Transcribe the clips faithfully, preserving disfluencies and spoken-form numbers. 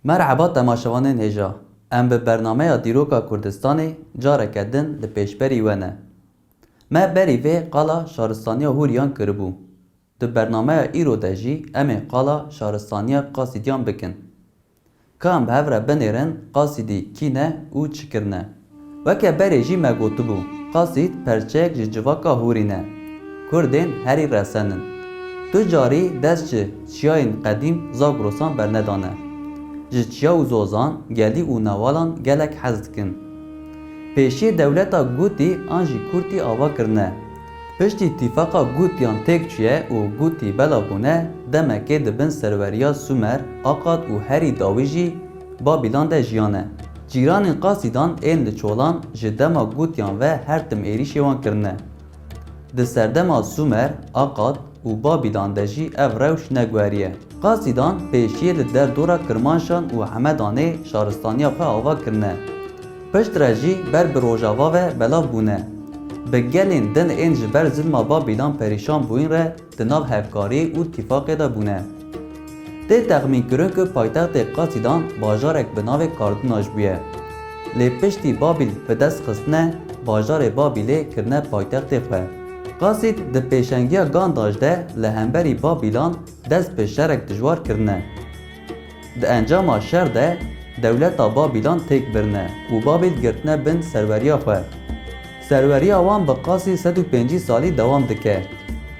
Merheba temaşevanên hêja. Em bi bernameya Dîroka Kurdistanê careke din li pêşberî we ne. Me berî vê qala şaristaniya Hûriyan kiribû. Di bernameya îro de jî em ê qala şaristaniya Qasîdiyan bikin. Ka em bi hev re binêrin Qasîdî kî ne û çi kirine. Weke berê jî me gotibû, Qasîd perçeyek ji civaka Hûrî ne. Kurdên herî resen in. Tu carî dest ji çiyayên qedîm Zagrosan bernedane. Ji çiya û zozan, gelî û newalan gelek hez dikin. Pêşiyê dewleta Gûtî an jî Kûrtî ava kirine. Piştî tîfaqa Gûtiyan têk çûye û Gûtî belav bûne, demekê di bin serweriya Sumer, Akad û herî dawî jî Babîlan de jiyane. Cîranên Qasîdan ên li Çolan ji dema Gûtiyan ve her tim êrîşê wan kirine. Di serdema Sumer, Akad û Babîlan de jî ev rewş neguheriye. Qasîdan pêşiyê li derdora Kirmanşan û Hemedanê şaristaniya xwe ava kirine. Piştre jî ber bi Rojava ve belav bûne. Bi gelên din ên ji ber zilma Babîlan perîşan bûyîn re di nav hevkarî û tîfaqê de bûne. Tê texmînkirin ku paytextê Qasîdan bajarek bi navê Kardinaj bûye. Lê piştî Babîl bi dest xistine, bajarê Babîlê kirine paytextê xwe. Qasîd di pêşengiya Gandaj de li hemberî Babîlan dest bi şerek dijwar kirine. Di encama şer de dewleta Babîlan têk birine û Babîl girtine bin serweriya xwe. Serweriya wan bi qasî sed û pêncî salî dewam dike.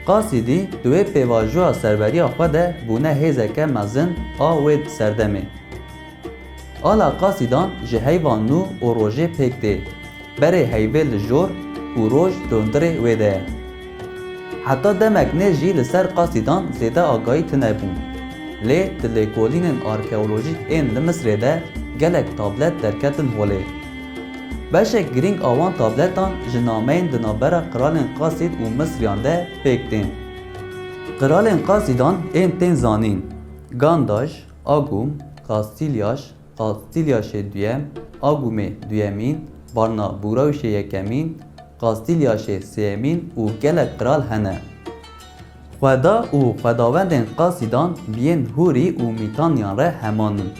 Qasîdî di wê pêvajoya serweriya xwe de bûne hêzeke mezin a wê serdemê. Ala Qasîdan ji heyva nû û rojê pêk tê. Berê heyvê li jor û roj di hundirê wê de ye. Heta demek nêz jî li ser Qasîdan zêde agahî tune bû. Lê di lêkolînên arkeolojîk ên li Misrê de gelek tablet derketin holê. Beşek girîng a wan tabletan ji nameyên di navbera qiralên Qasîd û Misriyan de pêk tên. Qiralên Qasîdan ên tên zanîn, Gandaj, Agum, Kastilyaş, Qastilyaşê duyem, Agumê duyemîn, Barnaburayşê yekemîn, Qastilyaşê sêyemîn û gelek qral hene. Xweda û xwedawendên Qasîdan bi yên Hûrî û Mîtanyan re heman in.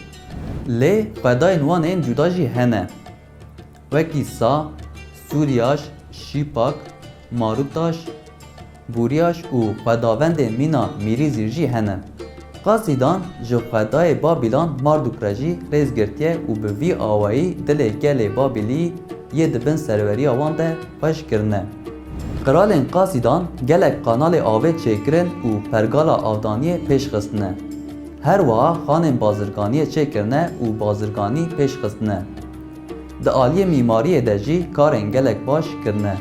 Lê xwedayên wan ên cuda jî hene. Wekî Sa, Sûryaş, Şîpak, Marûtaş, Bûryaş û xwedawendê mîna Mîrîzîr jî hene. Qasîdan ji xwedayê Babîlan Mardûk re jî rêz girtiye û bi vî awayî dilê gelê Babîlî yê di bin serweriya wan de xweş kirine. Qiralên Qasîdan gelek qanalê avê çêkirin û pergala avdaniyê pêş xistine. Her wiha xanên bazirganiyê çêkirine û bazirganî pêş xistine. Di aliyê mîmariyê de jî karên gelek baş kirine.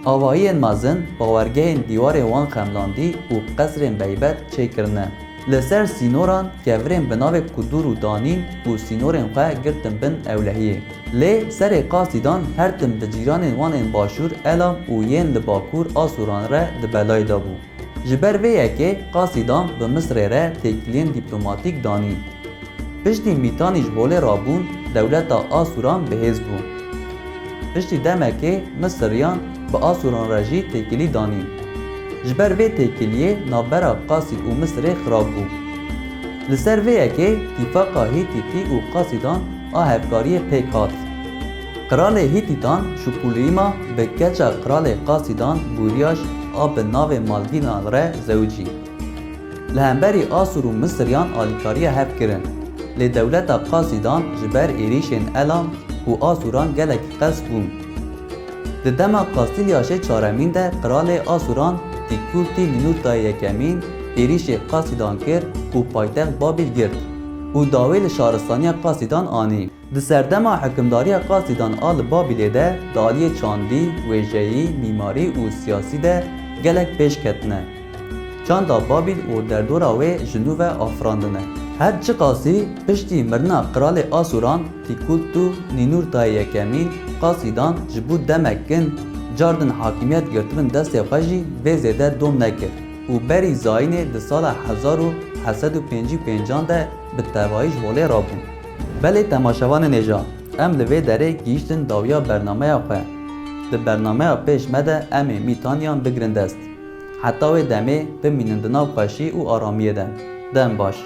Avahiyên mezin, bawergehên dîwarên wan xemlandî û qesrên beybet çêkirine. Li ser sînoran kevirên bi navê Kudur û Danîn û sînorên xwe girtin bin ewlehiyê. Lê serê Qasîdan her tim bi cîranên wan ên başûr Elam û yên li bakur Asûran re di belayê de bû. Ji ber vê yekê Qasîdan bi Misrê re têkiliyên dîplomatîk danî. Piştî Mîtanî ji holê rabûn, dewleta Asûran bi hêz bû. Piştî demekê Misiriyan bi Asûran re jî têkilî danî. Ji ber vê têkiliyê navbera Qasîd û Misirê xirab bû. Li ser vê yekê tîfaqa Hîtîtî û Qasîdan a hevkariyê pêk hat. Qiralê Hîtîtan Şukulîma bi keça qiralê Qasîdan Bûryaş a bi navê Malgînan re zewicî. Li hemberî Asûr û Misiryan alîkariya hev kirin, lê dewleta Qasîdan ji ber êrîşên Elam û Asûran gelek qels bûn. Di dema Qastilyaşê çaremîn de qiralê Asûran Tîkultî Nînûrtayê yekemîn êrîşê Qasîdan kir û paytext Babîl girt û dawî li şaristaniya Qasîdan anî. Di serdema hikimdariya Qasîdan a li Babîlê de di aliyê çandî, wêjeyî, mîmarî û siyasî de gelek pêş ketine. Çanda Babîl û derdora wê ji nû ve afirandine. Her çiqasî piştî mirina qiralê Asûran Tîkultu Nînûrtayê yekemîn, Qasîdan ji bo demek kin cardin hakimiyet girtibin destê xwe jî vê zêde dom nekir û berî zayînê di sala hezar û heft sed û pêncî û pêncan de bi tevayî ji holê rabûn. Belê temaşevanên hêja, em li vê derê gihîştin dawiya bernameya xwe. Di bernameya pêş me de em ê Mîtaniyan bigirin dest. Heta wê demê bimînin di nav xweşî û aramiyê de. Dem baş.